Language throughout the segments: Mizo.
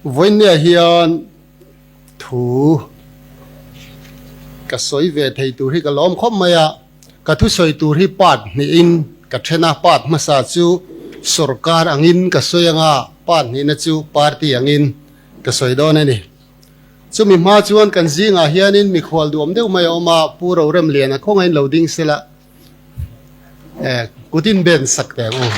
Vawinia hian thu ka sawi ve thei tur hi ka lawm khawp mai a, ka thusawi tur hi part hnihin ka then a, part hmasa chu sorkar angin ka sawi anga part hnihna chu party angin ka sawi dawn a ni. Chumi hma chuan kan zingah hianin mikhual duam deuh mai a awm a, Pu Roremliana khawngain lo ding sela. Kutin ben sak teh ang u.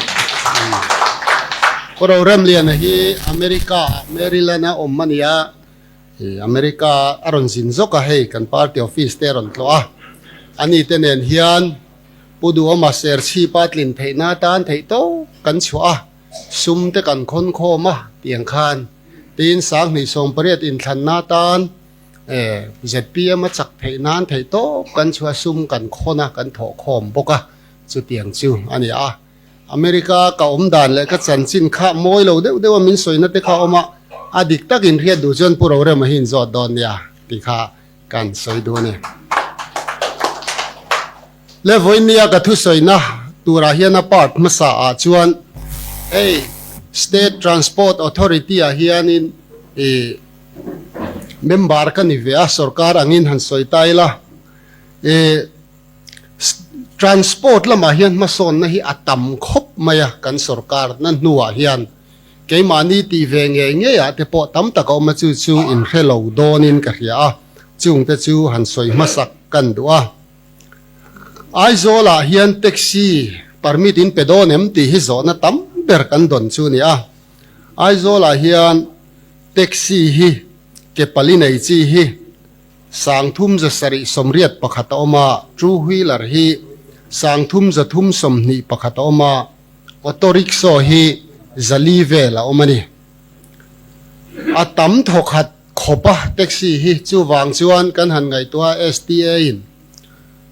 Pu Roremliana hi America ah Maryland a awm a ni a, America a rawn zin zawk a hei kan party office te a rawn tlawh a, ani te nen hian Pu Duhawma Serchhip a tlin theih na tan theih tawp kan chhuah a, sum te kan khawn khawm a tiang khan tin 2018 inthlan na tan ZPM a chak theih nan theih tawp kan chhuah sum kan khawn a, kan thawh khawm bawk a, chutiang chu a ni a. America ka awm dan leh ka chanchin kha mawi lo deuh deuh a min sawina te kha awm a, a dik takin hriat duh chuan Pu Rorema hi inzawt dawn nia tih kha kan sawi duh a ni. Le vawinia ka thusawina turah hian a part hmasa ah chuan hei State Transport Authority ah hianin ih member ka ni ve a, sorkar angin han sawi ta ila ih transport lamah hian hmasawnna hi a tam khawp mai a kan sorkar na hnuah hian keimahni tih ve ngei ngei ah te pawh tam tak a awm a chu chu inhre lo dawnin ka hria a, chungte chu han sawi hmasak kan duh a. Aizawlah hian taxi permit in pe dawn em tih hi zawhna tam ber kan dawn chu a ni a. Aizawlah hian taxi hi ke pali nei chi hi 3781 a awm a, two wheeler hi 3321 a awm a, auto rickshaw hi 400 vel a awm a ni. A tam thawkhat khawp a taxi hi chuvang chuan kan han ngaihtuah a STA in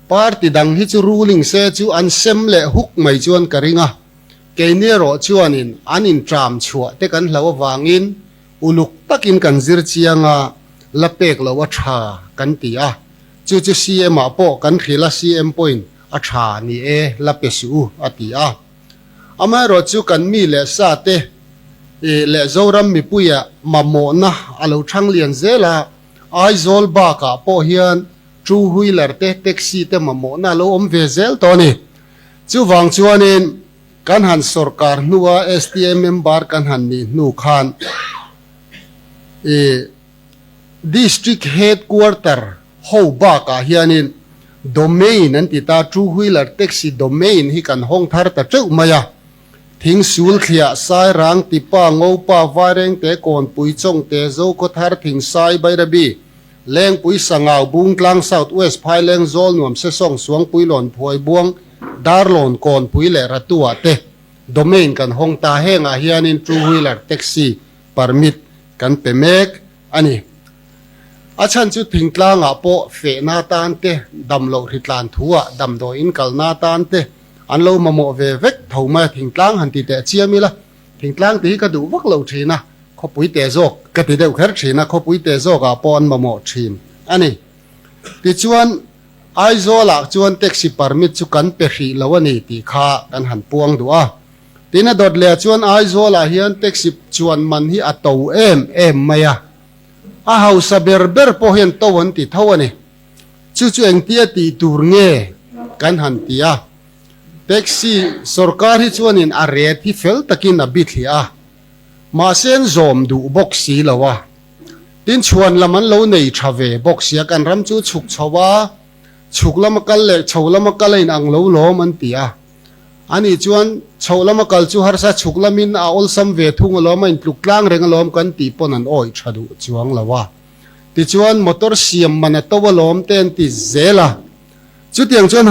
party dang hi chu ruling se chu an sem leh huk mai chuan ka ring a, keini erawh chuanin an intram chhuah te kan hlo avangin uluk takin kan zir chiang a, la pek lo a tha kan ti a, chu chu CM ah pawh kan hrilh a CM pawhin a tha ni e la pe suh u a ti a. Amaherawh chu kan mi leh sa te leh Zoram mipuia mamawhna a lo thang lian zel a, Aizawl bakah pawh hian two wheeler te taxi te mamawhna a lo awm ve zel tawh a ni. Chuvang chuanin kan han sorkar hnua STA member kan han nih hnu khan ih District Headquarter ho bakah hianin Domain an ti ta, two wheeler taxi domain hi kan hawng thar ta teuh mai a. Thing sul thliah, Sairang, Tipa, Ngopa, Vairengte, Kawnpui, Chawngte, Zokhawthar, Thingsai, Bairabi, Lengpui, Sangau, Bungtlang, South West, Phaileng, Zawlnuam, Sesawng, Suangpui, Lawnphuai, Buang, Darlawn, Kawnpui leh Ratuah te domain kan hawng ta. Hengah hianin two wheeler taxi permit kan pe mek a ni. A chhan chu thingtlangah pawh fehna tan te, damloh hritlan thuah damdawiin kalna tan te an lo mamawh ve vek tho mai a, thingtlang han ti teh chiam ila, thingtlang tih hi ka duh vak lo thin a, khawpui teh zawk ka ti deuh kher thin a, khawpui teh zawkah pawh an mamawh thin a ni. Tichuan, Aizawlah chuan taxi permit chu kan pe hrih lo a ni tih kha kan han puang duh a. Tin a dawt leh chuan Aizawlah hian taxi chuan man hi a to em em mai a. A hausa ber ber pawh hian to an ti tho a ni. Chu chu engtia tih tur nge kan han ti a. Taxi sorkar hi chuanin a ret hi fel takin a bithliah a. Mahse an zawm duh bawk si lo a. Tin chhuan lam an lo nei tha ve bawk sia kan ram chu chhuk chho a, chhuk lama kal leh chho lama kal a inang lo lawm an ti a. Ani chuan chhoh lama kal chu harsa chhuk lamin a awlsam ve thung alawm a intluk tlang reng alawm kan tih pawn an awih tha duh chuang lo a. Tichuan motor siam man a to alawm te an ti zel a. Chutiang chuan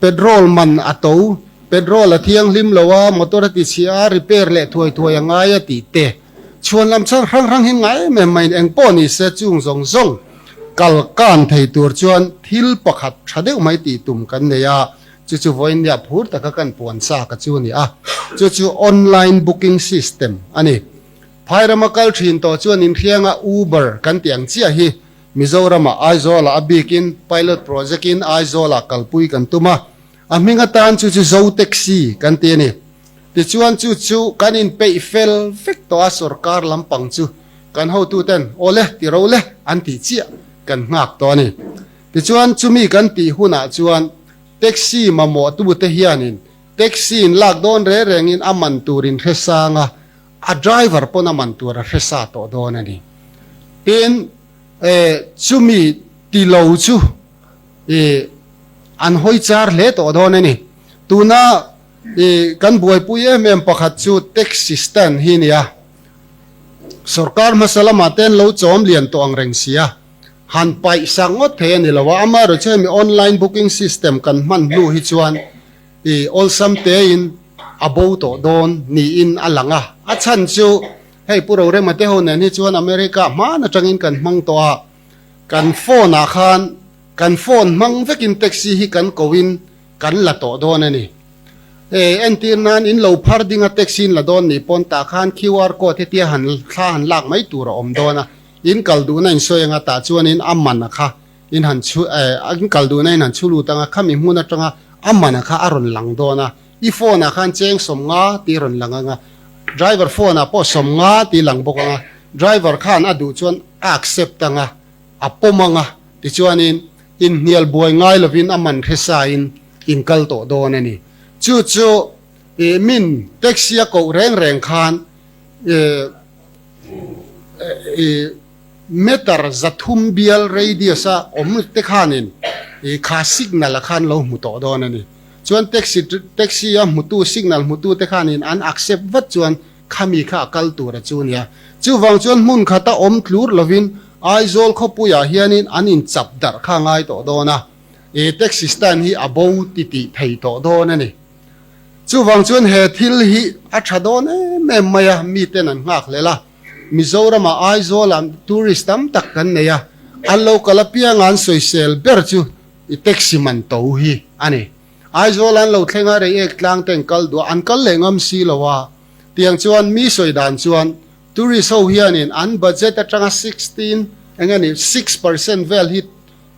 petrol man a to, petrol a thianghlim lo a, motor a ti chhia a, repair leh thuai thuai a ngai a tih te. Chhuan lam chhan hrang hrang hi ngai em em maiin engpawh ni se chung zawng zawng kal kan thei tur chuan thil pakhat tha deuh mai tih tum kan nei a. Chu chu vawinia phur taka kan puan chak a chu a ni a, chu chu online booking system a ni. Phairama kal thin tawh chuan inhrianga Uber kan tih ang chiah hi Mizoramah Aizawlah a bikin pilot project in Aizawlah kalpui kan tum a, a hming atan chu chu Zo Taxi kan ti a ni. Tichuan chu chu kan inpeih fel vek tawh a sorkar lampang chu. Kan hotuten aw le ti ro le an tih chiah kan nghak tawh a ni. Tichuan chumi kan tih hunah chuan taxi mamawh tute hianin taxi in lak dawn reng rengin a man tur in hre sang a, a driver pawn a man tur a hre sa tawh dawn a ni. Tin, chumi ti lo chu an hawi char hle tawh dawn a ni. Tuna kan buaipui em em pakhat chu taxi stand hi a ni a. Sorkar hmasa lamah te an lo chawm lian tawh ang reng sia, han paih sak ngawt thei a ni lo a, amaherawhchu hemi online booking system kan hman hnu hi chuan i awlsam tein a bo tawh dawn niin a lang a, a chhan chu hei Pu Rorema te ho nen hi chuan America hman atangin kan hmang tawh a, kan phone ah khan kan phone hmang vekin taxi hi kan ko in kan la tawh dawn a ni. E, entir nan in lo phar ding a taxi in la dawn nih pawn tah khan QR code hetia han thla han lak mai tur a awm dawn a, in kal duhna in sawi anga tah chuanin a man a kha in han chhu e, in kal duhna in han chhu lut anga khami hmun atanga a man a kha a rawn lang dawn a, i phone ah khan cheng 50 tih a rawn lang anga, driver phone ah pawh 50 tih lang bawk anga, driver khan a duh chuan a accept anga, a pawm anga, tichuanin Inhnial buai ngai lovin a man hre sain in kal tawh dawn a ni. Chu chu ih min taxi a koh reng reng khan ih ih meter 300 bial radius a awm te khanin ih kha signal a khan lo hmu tawh dawn a ni. Chuan taxi taxi a hmutu signal hmutu te khanin an accept vat chuan Khami kha a kal tur a chu nia. Chuvang chuan hmun khata awm tlur lovin Aizawl khawpuiah hianin an inchap darh kha ngai tawh dawn a, e taxi stand hi a bo ti tih thei tawh dawn a ni. Chuvang chuan he thil hi a tha dawn em em mai a, miten an nghak hlel a. Mizoramah Aizawlah tourist tam tak kan nei a, an lo kal apianga an sawisel ber chu i taxi man to hi a ni. Aizawl an lo thleng a, Reiek tlang te an kal duh a, an kal leh ngam si lo a. Tiang chuan mi sawi dan chuan tourist ho hianin an budget atanga 16 eng nge ni 6% vel hi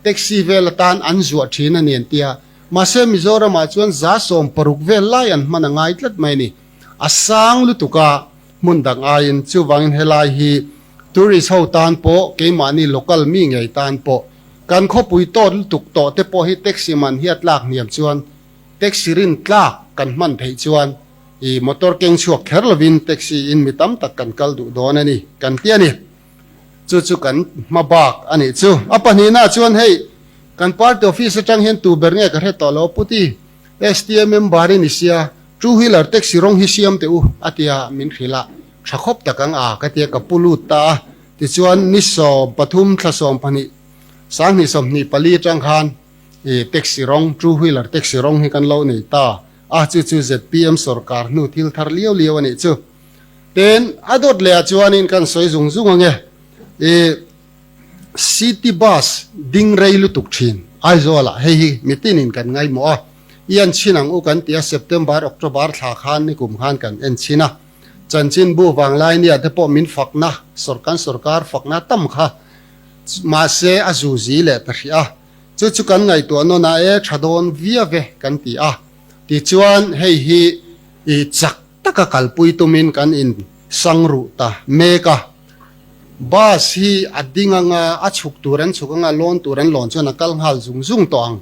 taxi vel atan an zuah thin a ni an ti a. Mahse Mizoramah chuan 60% vel lai an hman a ngai tlat mai a ni. A sang lutuk a hmun dang aiin chuvangin helai hi tourist ho tan pawh keimahni local mi ngei tan pawh Kan khawpui tawt lutuk tawh te pawh hi taxi man hi a tlak hniam chuan taxi rin tlak kan hman theih chuan i motor keng chhuak kher lovin taxi in mi tam tak kan kal duh dawn a ni kan ti a ni. Chu chu kan hma bak a nih chu. A pahnihna chuan hei kan party office atang hian tu ber nge ka hre tawh lo puti STA member i ni sia two wheeler taxi rawng hi siam teh u a tia min hrilh a tha khawp tak ang a ka tia ka pu lut ta a. Tichuan, ni 13 thla 12, 2024 atang khan i taxi rawng, two wheeler taxi rawng hi kan lo nei ta a, chu chu zpm sorkar hnu thil thar liau liau a nih chu. Tin, a dawt leh ah chuanin kan sawi zung zung ange, i city bus ding rei lutuk thin Aizawl ah hei hi mitinin kan ngaihmawh a, i en chhin ang u kan ti a, September, October thla khan nikum khan kan en chhin a. Chanchinbu vanglai nia te pawh min fakna, sawrkan sawrkar fakna tam kha mahse a zuzi leh ta hrih a, chu chu kan ngaihtuah nawn a e tha dawn via ve kan ti a, tichuan hei hi i chak taka kalpui tumin kan in sang ruh ta mek a, bus hi a ding anga a chhuk tur an chhuk anga lawn tur an lawn chuan a kal nghal zung zung tawh ang,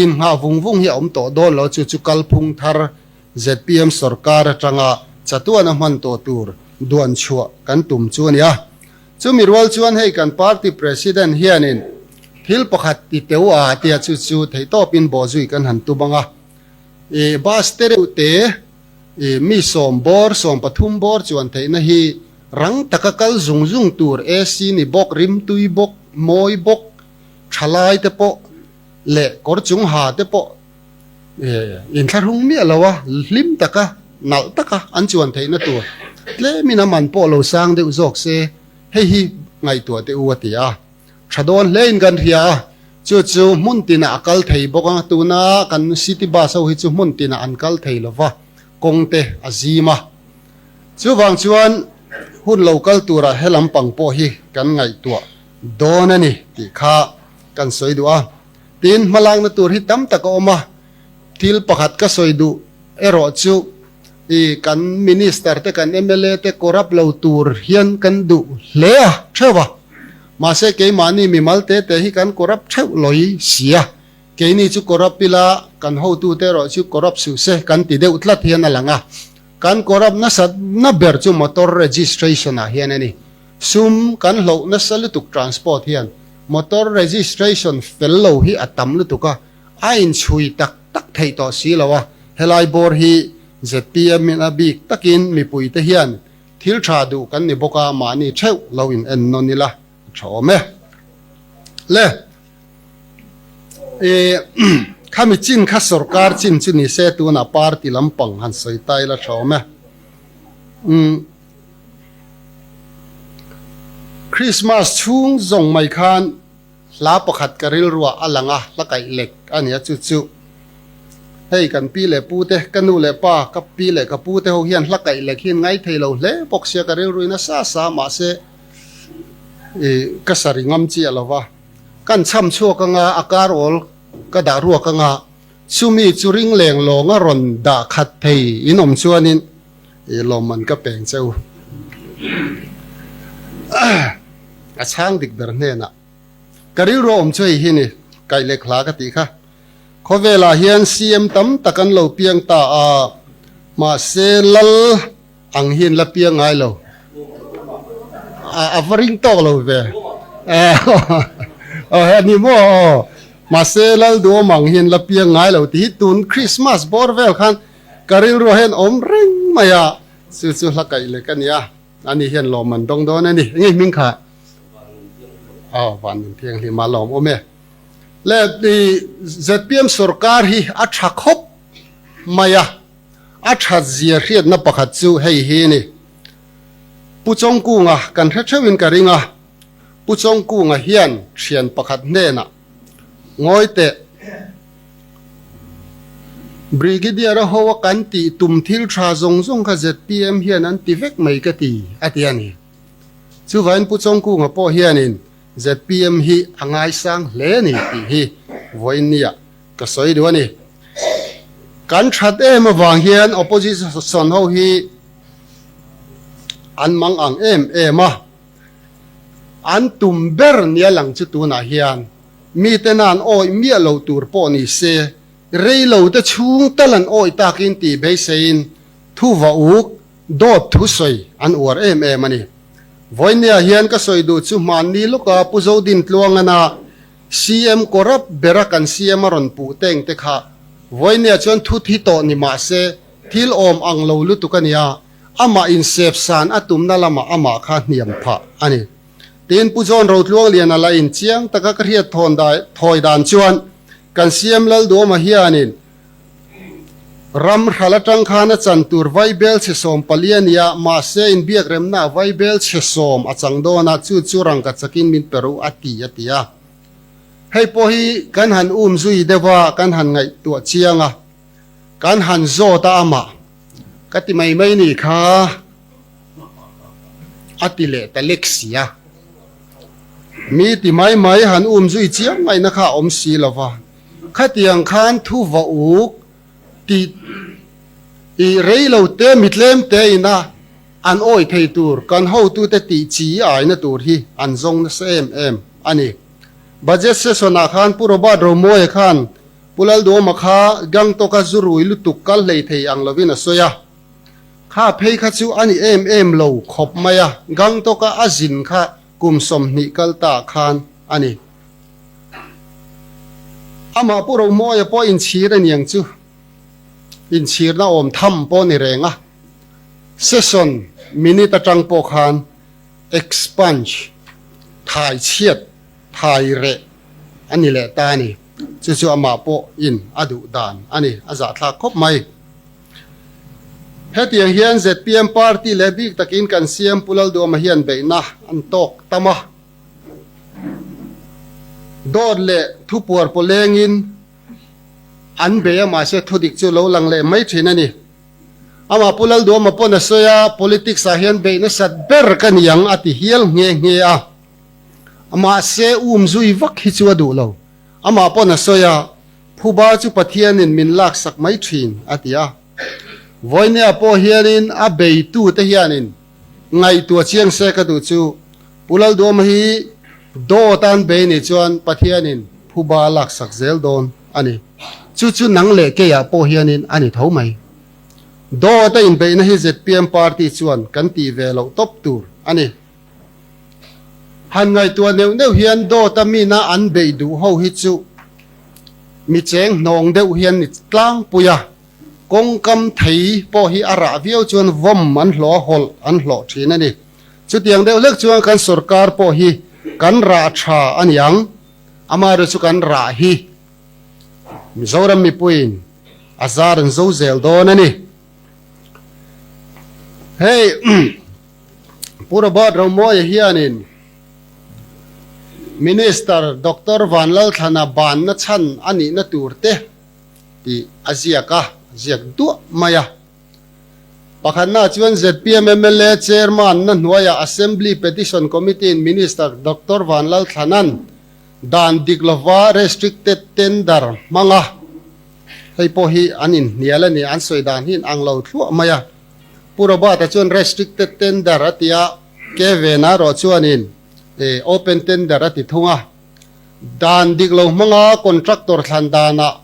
inngah vung vung hi a awm tawh dawn lo chu chu kalphung thar Zpm sorkar atanga chatuana hman tawh tur duan chhuah kan tum chu a ni a. Chumi rual chuan hei kan party president hianin thil pakhat ti teu a tia chu chu theihtawpin bawhzui kan han tum ang a. I bus te reuh te i mi sawm bawr 13 bawr chuan theihna hi rang taka kal zung zung tur AC ni bawk, rimtui bawk, mawi bawk, thalai te pawh leh kawr chung ha te pawh Inthlahrung miah lo a, hlim taka, nalh taka an chuan theihna tur tlemin a man pawh lo sang deuh zawk se, hei hi ngaihtuah teh u a ti a. Tha dawn hlein kan hria a, chu chu hmun tinah a kal thei bawk a, tuna kan city bus ho hi chu hmun tinah an kal thei lo va, kawng te a zim a. Chuvang chuan hun lo kal turah he lampang pawh hi kan ngaihtuah dawn a ni tih kha kan sawi duh a. Tin, hmalakna tur hi tam tak a awm a, thil pakhat ka sawi duh erawh chu I kan Minister te kan mla te corrupt lo tur hian kan duh hle a theuh a, mahse keimahni mimal te te hi kan corrupt theuh lawi si a, keini chu corrupt ila kan hotu te erawh chu corrupt suh se kan ti deuh tlat hian a lang a, kan corrupt nasat na ber chu motor registration ah hian a ni. Sum kan hloh nasa lutuk transport hian motor registration fel lo hi a tam lutuk a, a inchhui tak tak theih tawh si lo a, helai bawr hi zpm in a bik takin mipui te hian thil tha duh kan ni bawk a, mahni theuh lo in en nawn ila a tha awm e. Le i khami chin kha sorkar chin chu ni se tunah party lampang han sawi ta ila tha awm e. Umm Christmas chhung zawng mai khan Hla pakhat ka rilruah a lang a, hla kaih lek a nia chu chu. Hei kan pi leh pu te, ka nu leh pa, ka pi leh ka pu te ho hian hla kaih lek hi an ngai thei lo hle bawk sia ka rilruin a sa sa mahse i ka sa ri ngam chiah lo va. Kan chham chhuak anga a kar awl ka dah ruak anga chumi chu ring leng lawnga rawn dah khat thei in awm chuanin i lawmman ka peng che u. A chhang dik ber hnenah ka rilru a awm chu hei hi ni, kaih leh hla ka tih kha. Khawvelah hian CM tam tak an lo piang ta a, mahse lal ang hian la piang ngai lo. A va ring tawk lo ve. Aw he ni maw aw. Mahse lal duhawm ang hian la piang ngai lo tih hi tun Christmas bawr vel khan ka rilru hian awm reng mai a, chu chu hla kaih lek a nia. Ani hian lawm an dawng dawn a ni. Enge hming kha? Aw, van nun thianghlim a lawm awm e. Le i zpm sorkar hi a tha khawp mai a, a that zia hriatna pakhat chu hei hi a ni. Pu Chawngkunga kan hre theuhin ka ring a, Pu Chawngkunga hian thian pakhat hnenah ngawi teh, Brigadier a ho a kan tih tum thil tha zawng zawng kha zpm hian an ti vek mai ka ti, a ti a ni. Chuvain Pu Chawngkunga pawh hianin zpm hi a ngaisang hle a ni tih hi vawiinniah ka sawi duh a ni. Kan that em avang hian opposition ho hi an mang ang em em a, an tum ber nia lang chu tunah hian Mite nan awih miah lo tur pawh ni se, rei lo te chhung tal an awih takin tih beiseiin thu va uk, dawt thu sawi an uar em em a ni. Vawinia hian ka sawi duh chu hmanni lawka Pu Zodin Tluangana CM kawrap bera kan CM a rawn puh teng te kha vawinia chuan thu thi tawh ni mah se thil awm ang lo lutuk a nia, amah insep san a tumna lamah amah kha hniam phah a ni. Tin, Pu John Rotluangliana la in chiang taka ka hriat thawn thawi dan chuan kan CM Lalduama hianin ram hral atang khan a chan tur vaibel chhe 14 a nia, mahse inbiakremna a vaibel chhe sawm a chang dawn a, chu chu rangka chakin min pe ru a ti a ti a. Hei pawh hi kan han um zui deuh a, kan han ngaihtuah chiang a, kan han zawt a amah ka ti mai mai ni kha. A ti leh ta lek si a. Mi ti mai mai han um zui chiang ngaihna kha a awm si lo va. Khatiang khan thu va uk tih i rei lo te mi tlem te ina an awi thei tur kan hotute tih chi aina tur hi an zawng nasa em em a ni. Budget session ah khan Pu Robert Romawia khan Pu Lalduama kha Gangtok-a zu rui lutuk kal hlei thei ang lovin a sawi a. Kha phei kha chu a ni em em lo khawp mai a, Gangtok-a a zin kha kum 20 kal ta khan a ni. Amah Pu Romawia pawh inchhir a niang chu, inchhirna awm tham pawh ni reng a, session minute atang pawh khan expunge, thai chhiat, thai reh a ni leh ta a ni. Chu chu amah pawh in a duh dan a ni, a zahthlak khawp mai. Hetiang hian zpm party leh bik takin kan CM Pu Lalduama hian beihna an tawk tam a. Dawt leh thupuar pawlengin an bei a mahse thudik chu lo lang leh mai thin a ni. Amah Pu Lalduama pawn a sawi a, politics ah hian beih nasat ber ka ni ang a ti hial nghe nghe a. Mahse um zui vak hi chu a duh lo. Amah pawn a sawi a, Phuba chu Pathianin min laksak mai thin, a ti a. Vawinia pawh hianin a beitute hianin ngaihtuah chiang se ka duh chu Pu Lalduama hi dawt an bei nih chuan Pathianin phuba a laksak zel dawn a ni. Chu chu nang leh keiah pawh hianin a ni tho mai. Dawt a inbeihna hi zpm party chuan kan tih ve loh tawp tur a ni. Han ngaihtuah neuh neuh hian dawt a mina an beih duh ho hi chu mi cheng hnawng deuh hian ni tlangpui a, kawngkam thei pawh hi a rah viau chuan vawm an hlawh a, hawlh an hlawh thin a ni. Chutiang deuh hlek chuan kan sorkar pawh hi kan rah tha a ni ang, amaherawhchu chu kan rah hi Mizoram mipuiin a zar an zo zel dawn a ni. Hei Pu Robert Romawia hianin Minister Doctor Vanlalthlana banna chhan a nihna tur te tih a ziak a, ziak duah mai a. Pakhatna chuan zpm mla Chairman na hnuaiah Assembly Petition Committee-in Minister Doctor Vanlalthlana'n dan dik lova restricted tender hmang a, hei pawh hi an inhnial a ni, an sawi dan hi in ang lo thluah mai a. Pu Robert-a chuan restricted tender a ti a, Kevin-a erawh chuanin open tender a ti thung a. Dan dik lo hmanga contractor thlan danah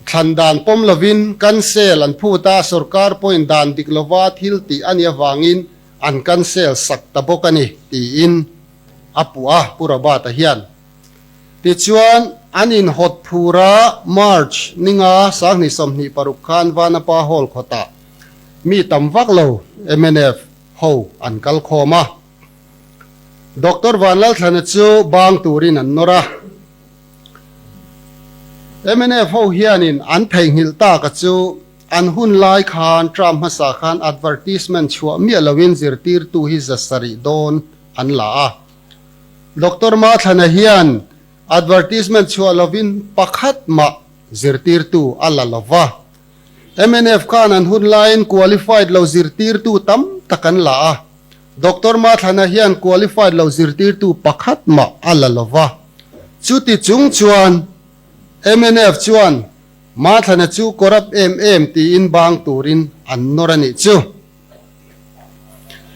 thlan dan pawm lovin cancel an phut a, sorkar pawhin dan dik lova thil tih a nih avangin an cancel sak ta bawk a ni, tiin a puh a, Pu Robert-a hian. Tichuan, an inhawt phur a, March ninga 2026 khan Vanapa Hall khawtah mi tam vak lo mnf ho an kal khawm a. Doctor Vanlalthlana chu bang turin an nawr a. Mnf ho hianin an theihnghilh tak a chu an hun lai khan term hmasa khan advertisement chhuah miah loin zirtirtu hi 700 dawn an la a. Doctor Mathlana hian advertisement chhuah lovin pakhat mah zirtirtu a la lo va. Mnf khan an hun laiin qualified lo zirtirtu tam tak an la a. Doctor Mathlana hian qualified lo zirtirtu pakhat mah a la lo va. Chuti chung chuan mnf chuan Mathlana chu corrupt em em tiin bang turin an nawr a nih chu.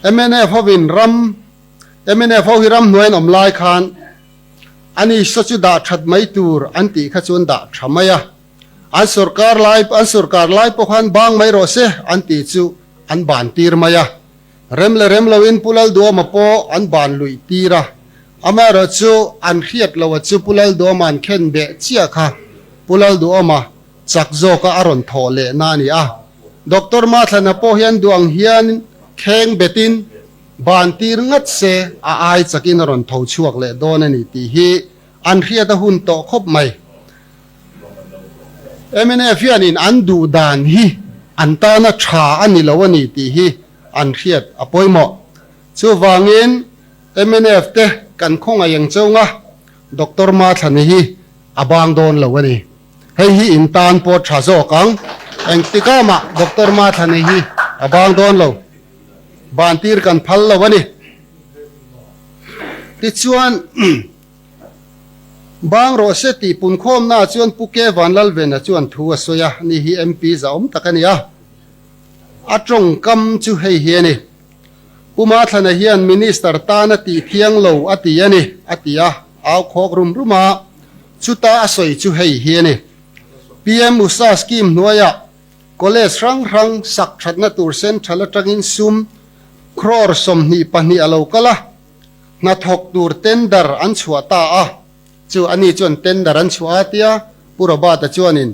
Mnf hovin ram Mnf ho hi ramhnuai an awm lai khan ani saw chu dah that mai tur an tih kha chuan dah tha mai a. An sorkar lai an sorkar lai pawh khan bang mai rawh se an tih chu an ban tir mai a. Rem leh rem loin Pu Lalduama pawh an ban luih tir a. Amaherawh chu an hriat loh a chu Pu Lalduama an khen beh chiah kha Pu Lalduama chak zawka a rawn thawh leh na a ni a. Doctor Mathlana pawh hian duh ang hian kheng betin ban tir ngat se a ai chakin a rawn tho chhuak leh dawn a ni tih hi an hriat a hun tawh khawp mai. Mnf hianin an duh dan hi an tana tha a ni lo a ni tih hi an hriat a pawimawh. Chuvangin mnf te kan khawngaih ang chunga Doctor Mathlani hi a bang dawn lo a ni. Hei hi in tan pawh tha zawk ang. Engtikah mah Doctor Mathlani hi a bang dawn lo. Ban tir kan phal lo a ni. Tichuan. Bang rawh se tih punkhawmnaah chuan Pu Ke Vanlalvena chuan thu a sawi a, ni hi MP zahawm tak a ni a. A tawngkam chu hei hi a ni. Pu Mathlana hian Minister tana tih thiang lo a ti a ni, a ti a, au khawk rum rum a. Chuta a sawi chu hei hi a ni. PM Usha Scheme hnuaiah College hrang hrang sak thatna tur Central atangin sum crore 22 a lo kal a. Hnathawk tur tender an chhuah ta a, chu ani chuan tender an chhuah a tia Pu Robert-a chuanin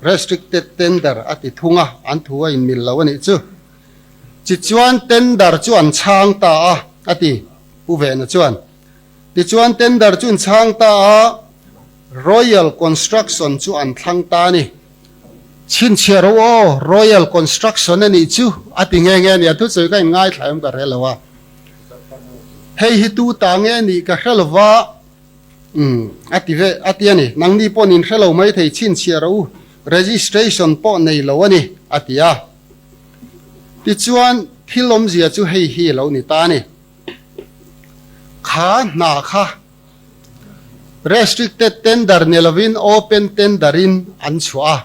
restricted tender a ti thung a, an thu a inmil lo a nih chu. Tichuan tender chu an chhang ta a, a ti Pu Vena chuan. Tichuan tender chu an chhang ta a, Royal Construction chu an thlang ta a ni. Chhinchhiah ro aw, Royal Construction a nih chu a ti nghe nghe a ni, a thusawi kha inngaithla em ka hre lo a. Hei hi tu ta nge nih ka hre lo va, umm a ti ve a ti a ni. Nangni pawh nin hre lo mai thei chhinchhiah rawh u, registration pawh nei lo a ni a ti a. Tichuan thil awmzia chu hei hi a lo ni ta a ni. Kha hna kha restricted tender ni lovin open tender in an chhuah a.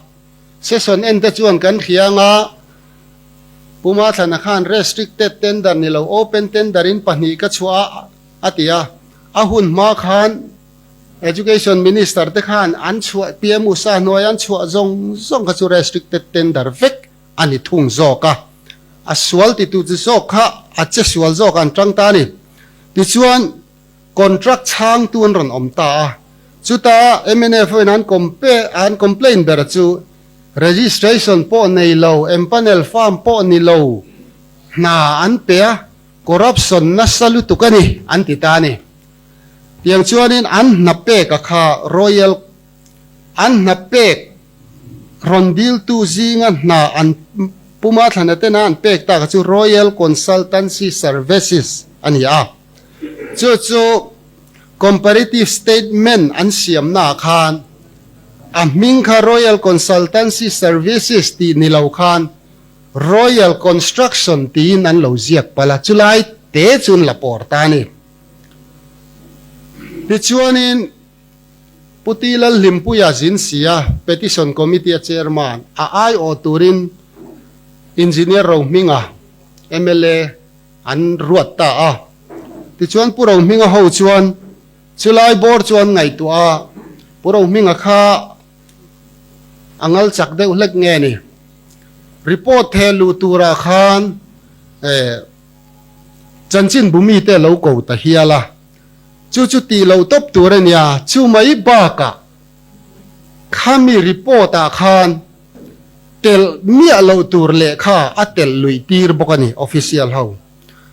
Session en te chuan kan hria anga. Pu Mathlana khan restricted tender ni lo open tender in pahnih ka chhuah a a ti a, a hun hma khan Education Minister te khan an chhuah PM Usa hnuai an chhuah zawng zawng kha chu restricted tender vek a ni thung zawk a, a sual titu chu zawk kha a che sual zawk an tang ta a ni. Tichuan contract chhangtu an rawn awm ta a, chuta mnf hoin an an complain ber chu registration pawh nei lo, empanel firm pawh ni lo hna an pe a, corruption nasa lutuk a ni an ti ta a ni. Tiang chuanin an hna pek a kha Royal an hna pek rawn diltu zinga hna an puma thlana tena an pek tak chu Royal Consultancy Services a ni a. Chu chu Comparative Statement an siamna ah khan a hming kha Royal Consultancy Services tih ni lo khan Royal Construction tiin an lo ziak palh a, chulai te chu an la pawr ta a ni. Tichuanin, Pu Ti Lalhlimpuia zin sia Petition Committee-a Chairman a aiawh turin Engineer Rohminga, mla, an ruat ta a. Tichuan Pu Rohminga ho chuan chulai bawr chu an ngaihtuah a, Pu Rohminga kha a ngal chak deuh hlek nge ni? Report theh luh turah khan eh, Chanchin bumi te lo ko ta hial a, chu chu tih loh tawp tur a nia, chu mai bakah khami report ah khan telh miah loh tur lehkha a telh luih tir bawk a ni official ho.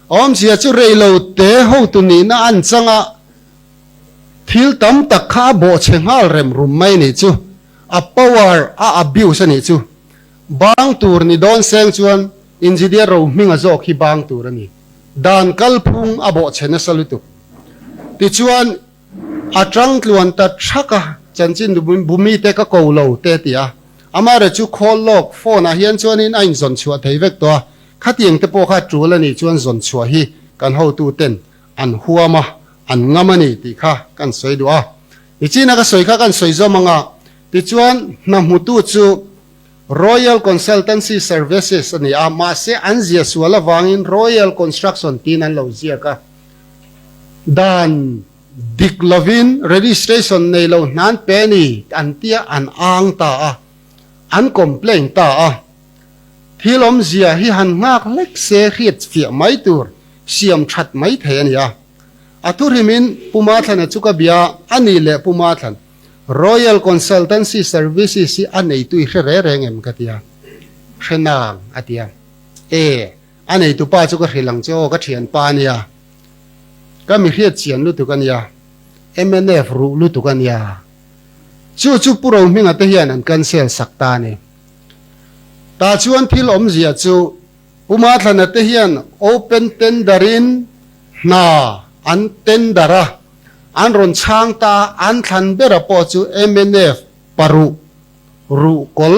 Awmzia chu rei lo te hotu nihna an chang a, thil tam tak kha a bawhchhe nghal rem rum mai a nih chu, a power a abuse a nih chu. Bang tur ni dawn seng chuan Engineer Rohminga zawk hi bang tur a ni. Dan kalphung a bawhchhe nasa lutuk. Tichuan, a tang tluan ta thak a, chanchin bumi te ka ko lo te ti a. Amaherawhchu chu call lawk phone ah hian chuanin a inzawn chhuah thei vek tawh a, khatiang te pawh kha tul a nih chuan zawn chhuah hi kan hotu ten an huam a, an ngam a ni tih kha kan sawi duh a. Nichina ka sawi kha kan sawi zawm ang a, tichuan hna hmutu chu Royal Consultancy Services a ni a, mahse an zia sual avangin Royal Construction tiin an lo ziak a. Dan dik lovin registration nei lo hnan pe ni an tia an ang ta a, an complain ta a. Thil awmzia hi han nghak hlek se hriat fiah mai tur, siam that mai thei a ni a. A thuhrimin Pu Mathlana chu ka bia a ni leh Pu Mathlan. Royal Consultancy Services hi a neitu i hre re reng em ka ti a, hre nang a ti a, e, a neitu pa chu ka hrilh ang che aw ka thianpa a nia, ka mi hriat chian lutuk a nia, mnf ruh lutuk a nia, chu chu Pu Rohminga te hian an cancel sak ta a ni. Tah chuan thil awmzia chu Pu Mathlana te hian open tender in hna an tender a, An rawn chhang ta a, an thlan bera pawh chu mnf paruh ruhkawl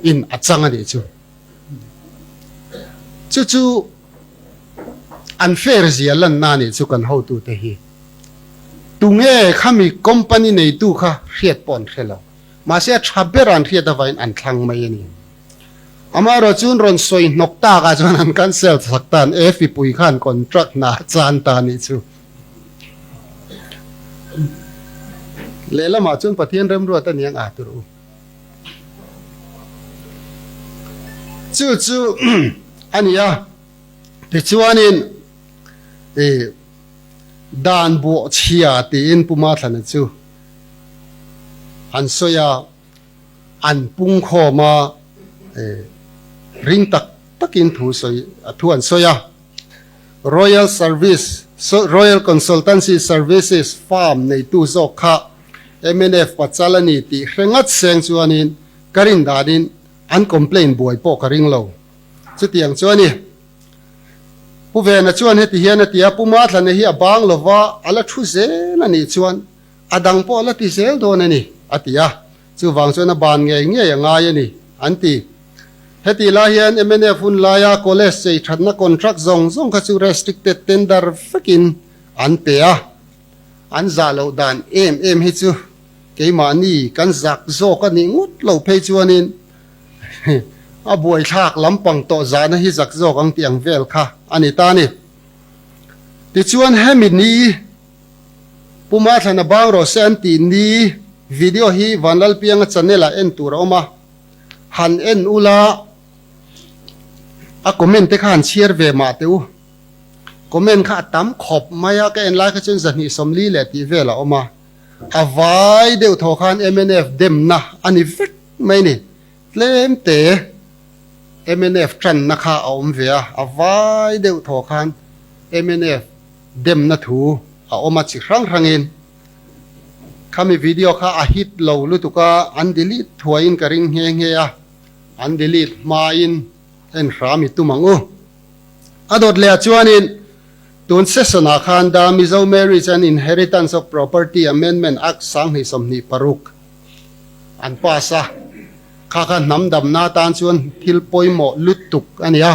in a chang a nih chu. Chu chu an fair zia lanna a nih chu kan hotute hi. Tunge khami company neitu kha hriat pawh an hre lo. Mahse a tha bera an hriat avangin an thlang mai a ni. Amaherawh chuan rawn sawi hnawk tak ah chuan an cancel sak ta an Efi pui khan contract hna a chan ta anih chu. Lehlamah chuan Pathian remruat a niang ah tur u. Chu chu a ni a, tichuanin i dan buah chhia tiin Pu Mathlana chu an sawi a. An pung khawm a, ring tak takin thu sawi thu an sawi a. Royal Service Royal Consultancy Services firm neitu zawk kha mnf pachal a ni tih hre ngat seng chuanin ka rin danin an complaint buai pawh ka ring lo. Chutiang chu a ni. Pu Vena chuan heti hian a ti a, Pu Mathlana hi a bang lova a la thu zel a nih chuan A dang pawh la ti zel dawn a ni, a ti a. Chuvang chuan a ban ngei ngei a ngai a ni, an ti. Hetih lai hian mnf hun laia college chei thatna contract zawng zawng kha chu restricted tender vekin an pe a. An zah loh dan em em hi chu keimahni kan zak zawk a nih ngawt lo phei chuanin. A buaithlak lampang tawh zahna hi zak zawk ang tih ang vel kha a ni ta a ni. Tichuan hemi ni Pu Mathlana bang rawh se an tih ni video hi Vanlalpianga channel ah en tur a awm a, han en ula a comment te kha han chhiar ve mah teh u. Comment kha a tam khawp mai a, ka en lai kha chuan 240 leh tih vel a awm a, a vai deuh thaw khan mnf demna a ni vek mai ni. Tlem te mnf tanna kha a awm ve a, a vai deuh thaw khan mnf demna thu a awm a chi hrang hrangin. Khami video kha a hit lo lutuk a, an delete thuaiin ka ring nghe nghe a, an delete hmain en hram i tum ang u. A dawt leh ah chuanin tun session ah khan The Mizo Marriage and Inheritance of Property Amendment Act 2026 an pass a, kha kha hnam damna atan chuan thil pawimawh lutuk a ni a,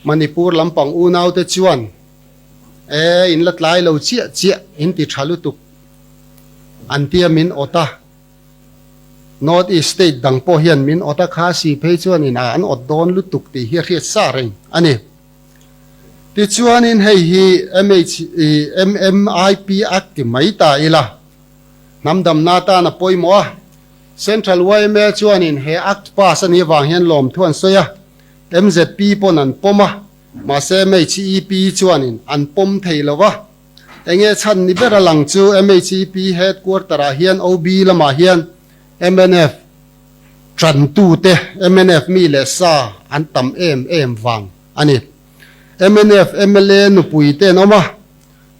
Manipur lampang unaute chuan e in la tlai lo chiah chiah in ti tha lutuk an tia min awt a, North East state dang pawh hian min awt a, Khasi phei chuan in an awt dawn lutuk tih hi a hriat sa reng a ni. Tichuanin hei hi MMIP Act ti mai ta ila. Hnam damna atan a pawimawh a, Central yma chuanin he Act pass a nih avang hian lawmthu an sawi a, MZP pawn an pawm a, mahse MHEP chuanin an pawm thei lo va. Enge chhan ni ber a lang chu MHEP headquarter ah hian OB lamah hian mnf tantute, mnf mi leh sa an tam em em vang a ni. Mnf mla nupui te an awm a,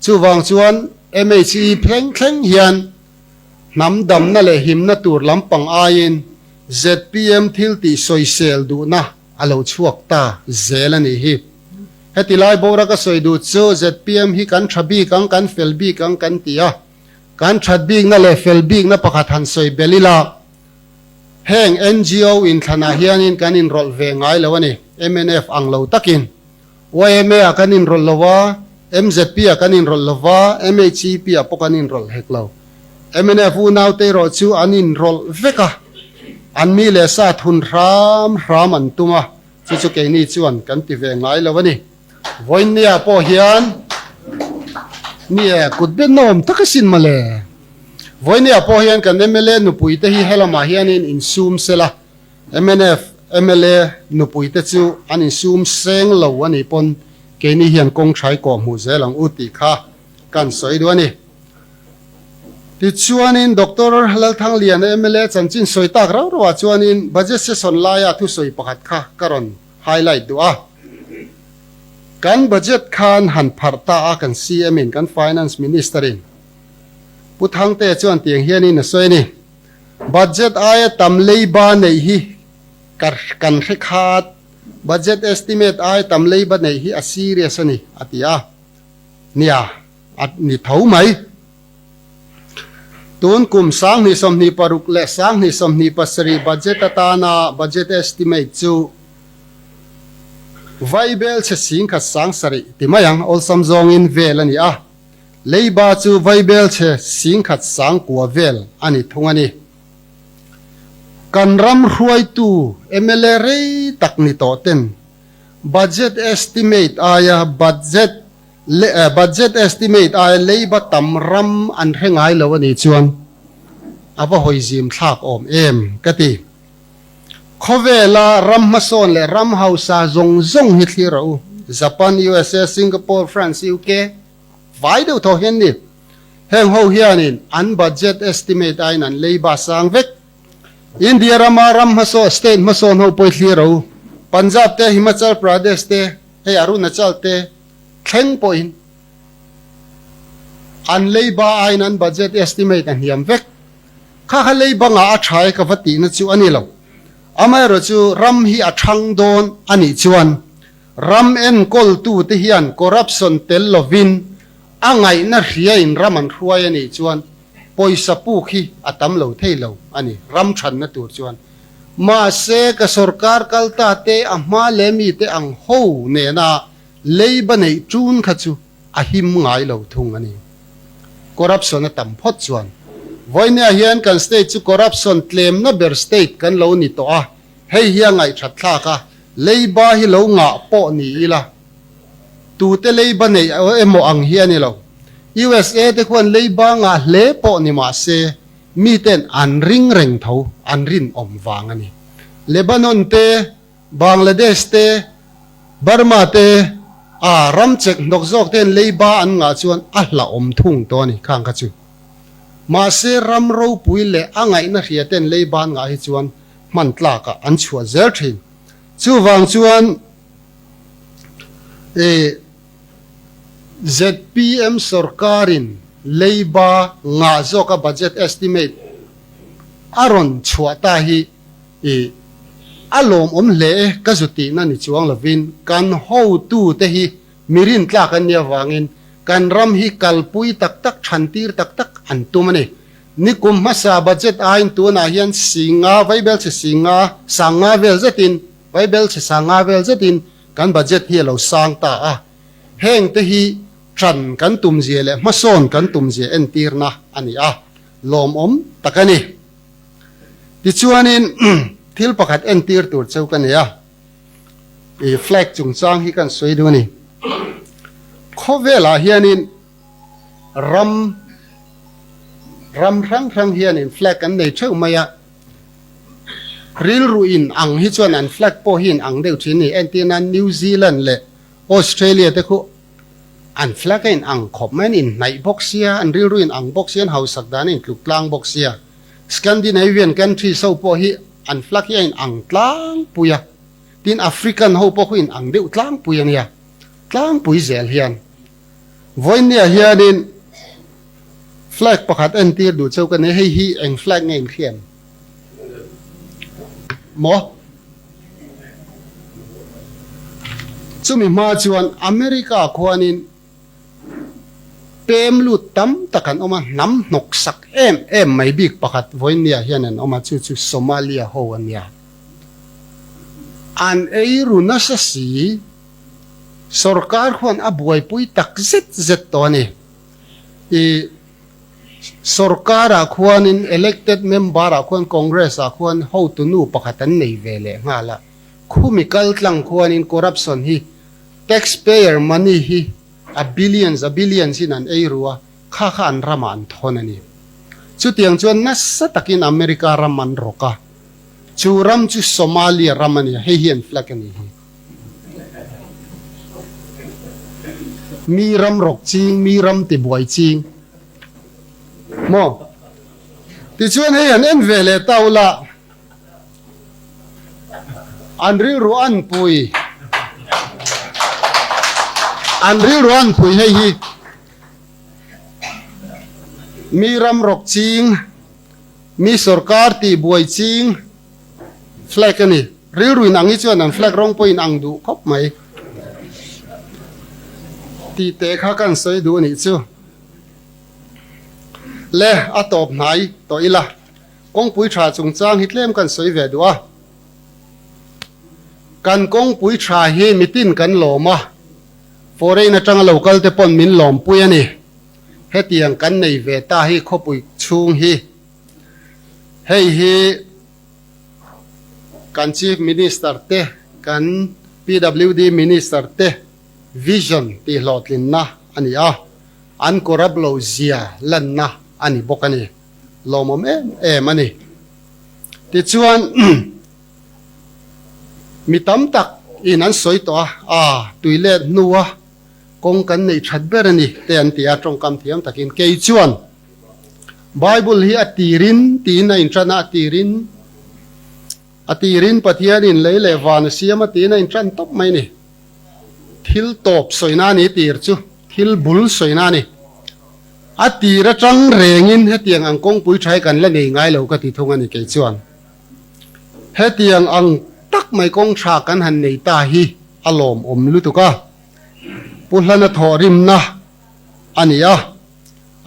Chuvang chuan MHE thleng thleng hian hnam damna leh himna tur lampang aiin zpm thil tih sawisel duhna a lo chhuak ta zel a nih hi. Heti lai bawra ka sawi duh chu zpm hi kan tha bik ang, kan fel bik ang kan ti a, kan that bikna leh fel bikna pakhat han sawi belh ila, heng NGO inthlanah hianin kan inrawlh ve ngai lo a ni, mnf ang lo takin. Yma ah kan inrawlh lo a, mzp ah kan inrawlh lo va, MHEP ah pawh kan inrawlh hek lo. Mnf unaute erawh chu an inrawlh vek a, an mi leh sa thun hram hram an tum a, chu chu keini chuan kan ti ve ngai lo a ni. Vawiinnia pawh hian ni e, kut bet na awm tak asin mawle. Vawiinnia pawh hian kan mla nupuite hi helamah hianin insum sela, Mnf mla nupuite chu an insum seng lo a nih pawn keini hian kawng thai kawh hmuh zel ang u tih kha kan sawi duh a ni. Tichuanin Doctor Lalthangliana mla chanchin sawi tak rau rauah chuanin budget session laia thusawi pakhat kha ka rawn highlight duh a. Kan budget khan han pharh ta a kan CM in kan Finance Minister in Pu Thangtea chuan tiang hianin a sawi a ni. Budget aia tam leiba neih hi ka kan hre khat, budget estimate aia tam leiba neih hi a serious a ni, a ti a. Nia, a ni tho mai. Tun kum 2026 leh 2027 budget atana budget estimate chu Vaibel chhe singkhat 7000 ti mai ang, awlsam zawngin vel a ni a. Leiba chu vaibel chhe 10,000 sangkua vel a ni thung a ni. Kan ram hruaitu mla rei tak ni tawh ten budget estimate aia budget budget estimate aia leiba tam ram an hre ngai lo a nih chuan a va hawi zim thlak awm em ka ti. Khawvela ram hmasawn leh ram hausa zawng zawng hi thlir rawh u, Japan, usa, Singapore, France, uk, Vai deuh thaw hian ni. Heng ho hianin an budget estimate aiin an leiba sang vek. India rama ram hmasawn, state hmasawn ho pawh i thlir ro. Punjab te, Himachal Pradesh te, hei Arunachal te thleng pawhin an leiba aiin an budget estimate a hniam vek. Kha kha leiba ngah a tha e ka va tihna chu a ni lo. Amaherawhchu ram hi a thang dawn a nih chuan Ram enkawltute hian corruption tel lovin a ngaihna hriain ram an hruai a nih chuan pawisa puk hi a tam lo thei lo a ni, ram thanna tur chuan. Mahse, ka sorkar kal ta te a hma leh mite ang ho nena leiba neih tun kha chu a him ngai lo thung a ni. Corruption a tam phawt chuan. Vawinia hian kan state chu corruption tlemna ber state kan lo ni tawh a. Hei hi a ngaihthat thlak a, leiba hi lo ngah pawh ni ila, tute leiba neih emaw ang hi a ni lo. USA te khuan leiba ngah hle pawh ni mah se, miten an ring reng tho, an rinawm vang a ni. Lebanon te, Bangladesh te, Burma te, a ram chek hnawk zawk ten leiba an ngah chuan a hlauhawm thung tawh a ni khang kha chu. Mahse ram ropui leh a ngaihna hria ten leiba an ngah hi chuan hman tlakah an chhuah zel thin. Chuvang chuan e zpm sorkarin leiba ngah zawka budget estimate a rawn chhuah ta hi I a lawmawm hle e, ka zu tihna ni chuang lovin kan hotute hi mi rintlak an nih avangin kan ram hi kalpui tak tak, thantir tak tak an tum a ni. Nikum hmasa budget aiin tunah hian singa, vaibelchhe singa, sanga vel zetin, vaibelchhe sanga vel zetin kan budget hi a lo sang ta a. Hengte hi tan kan tumzia leh hmasawn kan tumzia entirna a ni a, lawmawm tak a ni. Tichuanin thil pakhat entir tur cheu ka nei a, i flag chungchang hi kan sawi duh a ni. Khawvelah hianin ram ram hrang hrang hianin flag an nei theuh mai a, rilru in ang hi chuan an flag pawh hi in ang deuh thin a ni. Entir nan New Zealand leh Australia te khu an flag a in ang khawp mai, an inhnaih bawk sia, an rilru in ang bawk sia, an hausak dan a intluk tlang bawk sia. Scandinavian countries ho pawh hi an flag hi a in ang tlangpui a, tin African ho pawh khu in ang deuh tlangpui a nia, tlangpui zel hian. Vawinia hianin flag pakhat entir duh cheu ka nei, hei hi eng flag nge in hriat maw? Chumi hma chuan America khuanin Pem lut tam tak an awm a, hnam hnawk sak em em mai bik pakhat vawinia hian an awm a, chu chu Somalia ho a nia. An ei ru nasa si, sorkar khuan a buaipui tak zet zet tawh a ni. I sorkarah khuanin elected member-ah khuan Congress-ah khuan hotunu pakhat an nei ve leh nghal a, khumi kaltlang khuanin corruption hi Taxpayer money hi a billions a billions in an ei ru a, kha kha an ramah an thawn a ni. Chutiang chuan nasa takin America ram an rawk a, chu ram chu Somalia ram a ni a, hei hi an flag a ni hi. Mi ram rawk ching, mi ram ti buai ching maw? Tichuan hei an en ve leh ta ula. An rilru an pui. An rilru an pui hei hi mi ram rawk ching, mi sorkar tih buai ching flag a ni. Rilru in ang hi chuan an flag rawng pawhin ang duh khawp mai. Tih teh kha kan sawi duh a nih chu. Le a tawp hnai tawh ila. Kawngpui tha chungchang hi tlem kan sawi ve duh a, kan kawngpui tha hi mitin kan lawm a, foreign atanga lo kal te pawn min lawmpui a ni. Hetiang kan nei ve ta hi khawpui chhung hi hei hi kan Chief Minister te, kan PWD Minister te vision tihhlawhtlinna a ni a, an corrupt loh zia lanna a ni bawk a ni. Lawmawm em em a ni. Tichuan mi tam tak in an sawi tawh a, aa tui let hnua kawng kan neih that ber a ni te an ti a, tawngkam thiam takin kei chuan Bible hi a tirin tiin a intan a, a tirin a tirin Pathianin lei leh van a siam a tiin a intan tawp mai a ni. Thil tawp sawina a ni tir chu thil bul sawina a ni. A tir atang rengin hetiang ang kawngpui tha hi kan la nei ngai lo ka ti thung a ni kei chuan. Hetiang ang tak mai kawng tha kan han nei ta hi a lawmawm lutuk a. Pu Hlana thawhrimna a ni a,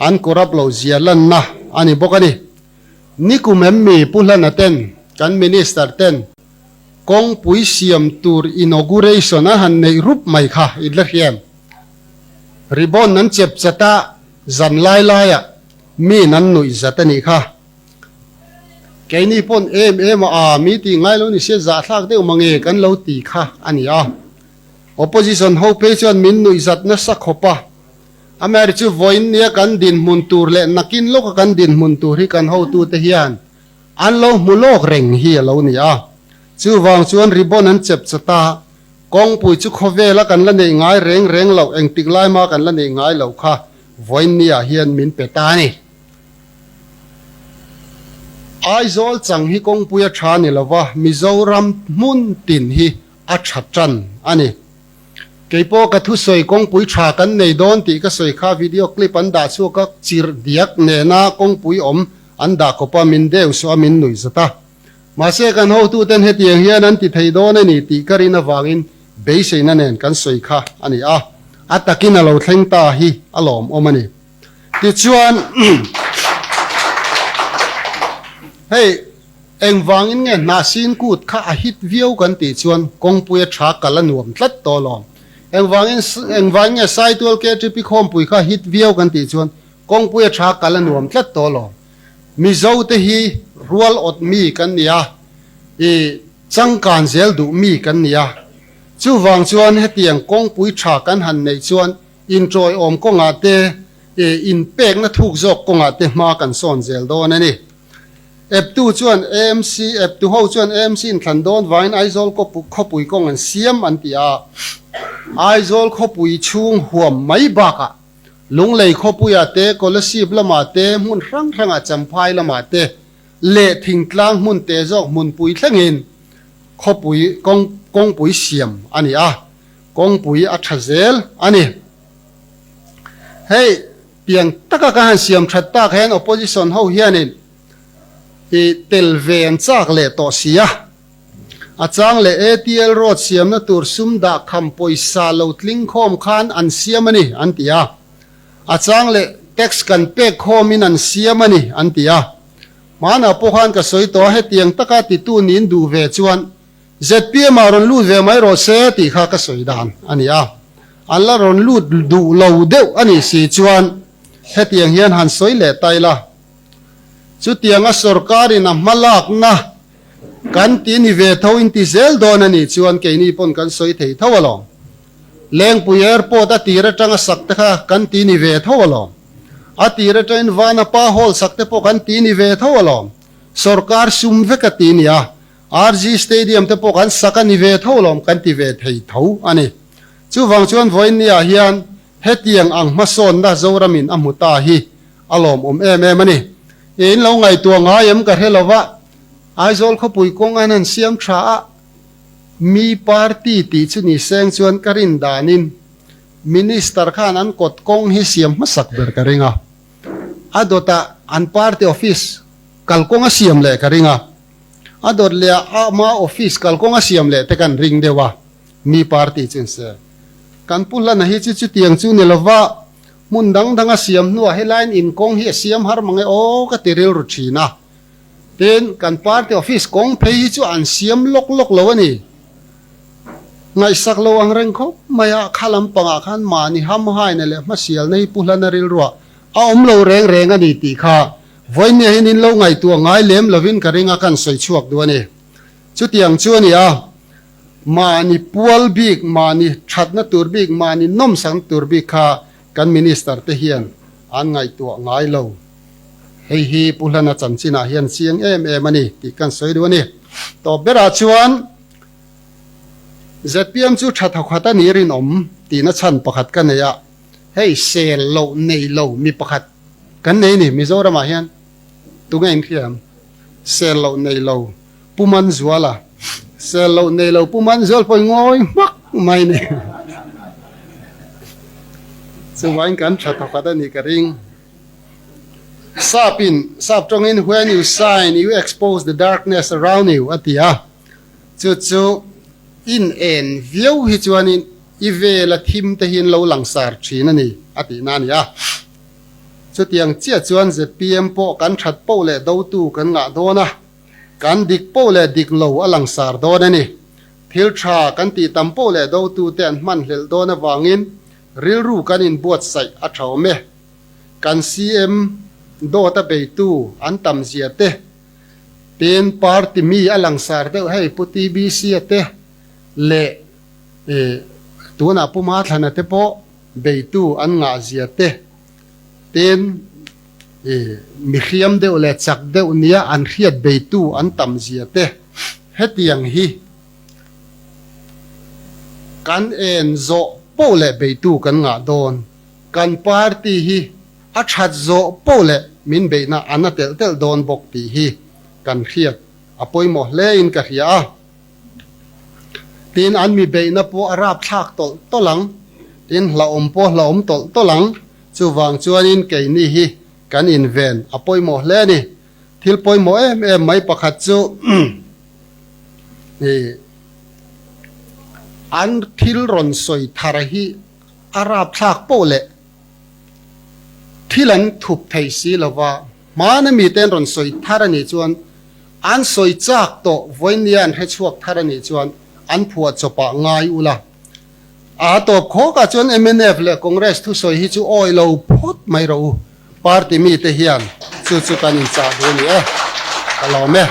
an corrupt lo zia lanna a ni bawk a ni. Nikum em mi Pu Hlana ten, kan Minister ten kawngpui siam tur inauguration a han neih rup mai kha in la hriam. Ribbon an chep chat a, zan lai laiah miin an nuih zat a nih kha. Keini pawn em em a a mi tih ngai lo ni se zahthlak deuh mange kan lo ti kha a ni a. Opposition ho phei chuan min nuihzat nasa khawp a. Amaherawhchu chu vawiin nia kan dinhmun tur leh nakin lawka kan dinhmun tur hi kan hotute hian an lo hmu lawk reng hi a lo ni a. Chuvang chuan ribbon an chep chat a, kawngpui chu khawvela kan la neih ngai reng reng loh engtik lai mah kan la neih ngai loh kha vawiin niah hian min pe ta a ni. Aizawl chang hi kawngpui a tha ni lova, Mizoram hmun tin hi a tha tan a ni. Kei pawh ka thusawi kawngpui tha kan nei dawn tih ka sawi kha video clip an dah chhuak a, chirh diak nena kawngpui awm an dah kawp a, min deu suah a, min nuih zat a. Mahse kan hotuten hetiang hian an ti thei dawn a ni tih ka rin avangin beiseina nen kan sawi kha a ni a, a takin a lo thleng ta hi a lawmawm a ni. Tichuan, hei engvangin nge hnahsin kut kha a hit viau kan tih chuan kawngpui a tha kal a nuam tlat tawh alawm. Engvangin engvangin nge Saitual KTP khawmpui kha hit viau kan tih chuan kawngpui a tha kal a nuam tlat tawh alawm. Mizo te hi rual awt mi kan ni a, i changkan zel duh mi kan ni a. Chuvang chuan hetiang kawngpui tha kan han neih chuan Inṭawiawm kawngah te, inpekna thuk zawk kawngah te hma kan sawn zel dawn a ni. Eptu chuan AMC, Eptu ho chuan AMC inthlan dawn vangin Aizawl khawpui kawng an siam an ti a. Aizawl khawpui chhung huam mai bakah Lunglei khawpuiah te, Kolasib lamah te, hmun hrang hrangah Champhai lamah te leh thingtlang hmun te zawk hmunpui thlengin khawpui kawngpui siam a ni a. Kawngpui a tha zel a ni. Hei piang taka ka han siam that tak hian opposition ho hianin i tel ve an chak leh tawh si a. A chang leh ATL road siamna tur sum dah kham pawisa lo tling khawm khan an siam a ni an ti a. A chang leh tax kan pek khawmin an siam a ni an ti a. Hmanah pawh khan ka sawi tawh a hetiang taka titu niin duh ve chuan ZPM ah rawn lut ve mai rawh se tih kha ka sawi dan a ni a, an la rawn lut duh lo deuh a nih si chuan hetiang hian han sawi leh ta ila. Chutianga sawrkarin a hma lakna kan ti ni ve tho in ti zel dawn a nih chuan keini pawn kan sawi thei tho alawm. Lengpui Airport a tir atanga sak te kha kan ti ni ve tho alawm. A tir atangin Vanapa Hall sak te pawh kan ti ni ve tho alawm. Sawrkar sum vek a ti nia. RG Stadium te pawh kan sak a ni ve tho lawm kan ti ve thei tho a ni. Chuvang chuan vawiinniah hian hetiang ang hmasawnna Zoramin a hmu ta hi a lawmawm em em a ni. In lo ngaihtuah ngai em ka hre lo va, Aizawl khawpui kawng an han siam tha a, mi party tih chu ni seng chuan ka rin danin Minister khan an kawt kawng hi siam hmasak ber ka ring a, a dawtah an party office kalkawng a siam leh ka ring a. A dawt leh a ama office kalkawng a siam leh te kan ring deuh a, mi party chu se. Kan pu hlana hi chu chutiang chu ni lova, hmun dang dang a siam hnuah helaiin inkawng hi a siam har mang e aw ka ti rilru thin a. Tin, kan party office kawng phei hi chu an siam lawk lawk lo a ni. Ngaihsak lo ang reng khawp mai a, kha lampangah khan mahni hamhaina leh hmasialna hi pu hlana rilruah a awm lo reng reng a ni tih kha Vawinia hian in lo ngaihtuah ngai lem lovin ka ring a kan sawi chhuak duh a ni. Chutiang chu a ni a, mahni pual bik, mahni thatna tur bik, mahni nawmsakna tur bik kha kan Minister te hian an ngaihtuah ngai lo. Hei hi Pu Hlana chanchinah hian chiang em em a ni tih kan sawi duh a ni. Tawp berah chuan zpm chu tha thawkhat a nih rinawm tihna chhan pakhat ka nei a, hei sel loh nei lo mi pakhat Kan nei ni, Mizoramah hian tunge inhriam? Sel loh nei lo Pu Manzuala, sel loh nei lo Pu Manzual pawh i ngawi hmak mai ni. Chuvangin kan tha thawkhat a nih ka ring. Sapin, sap tawngin when you sign you expose the darkness around you a ti a, chu chu in en viau hi chuanin i vela thim te hi an lo langsar thin a ni a tihna a ni a. Chutiang chiah chuan zpm pawh kan that poh leh dotu kan ngah dawn a, kan dik poh leh dik lo a langsar dawn a ni. Thil tha kan tih tam poh leh dotute an hman hlelh dawn avangin rilru kan inbuatsaih a tha awm e. Kan CM dawt a beitu an tam zia te. Tin, party mi a langsar deuh hei Pu TBC a te leh tunah Pu Mathlana te pawh beitu an ngah zia te, tin, mi hriam deuh leh chak deuh nia an hriat beitu an tam zia te, hetiang hi kan en zawh poh leh beitu kan ngah dawn. Kan party hi a that zawh poh leh min beihna a na telh telh dawn bawk tih hi kan hriat a pawimawh hle in ka hria a. Tin, an mi beihna pawh a rapthlak tawlh tawlh ang, tin hlauhawm pawh hlauhawm tawlh tawlh ang. Chuvang chuanin keini hi kan inven a pawimawh hle a ni. Thil pawimawh em em mai pakhat chu an thil rawn sawi thar hi a rapthlak poh leh thil an thup thei si lova, hmana mite an rawn sawi thar a nih chuan an sawi chak tawh vawinia an hre chhuak thar a nih chuan an phuah chawpah ngai ula. A tawp khawkah chuan mnf leh Congress thusawi hi chu awi lo phawt mai rawh u, party mite hian chu chu kan inchah duh a ni e, ka lawm e.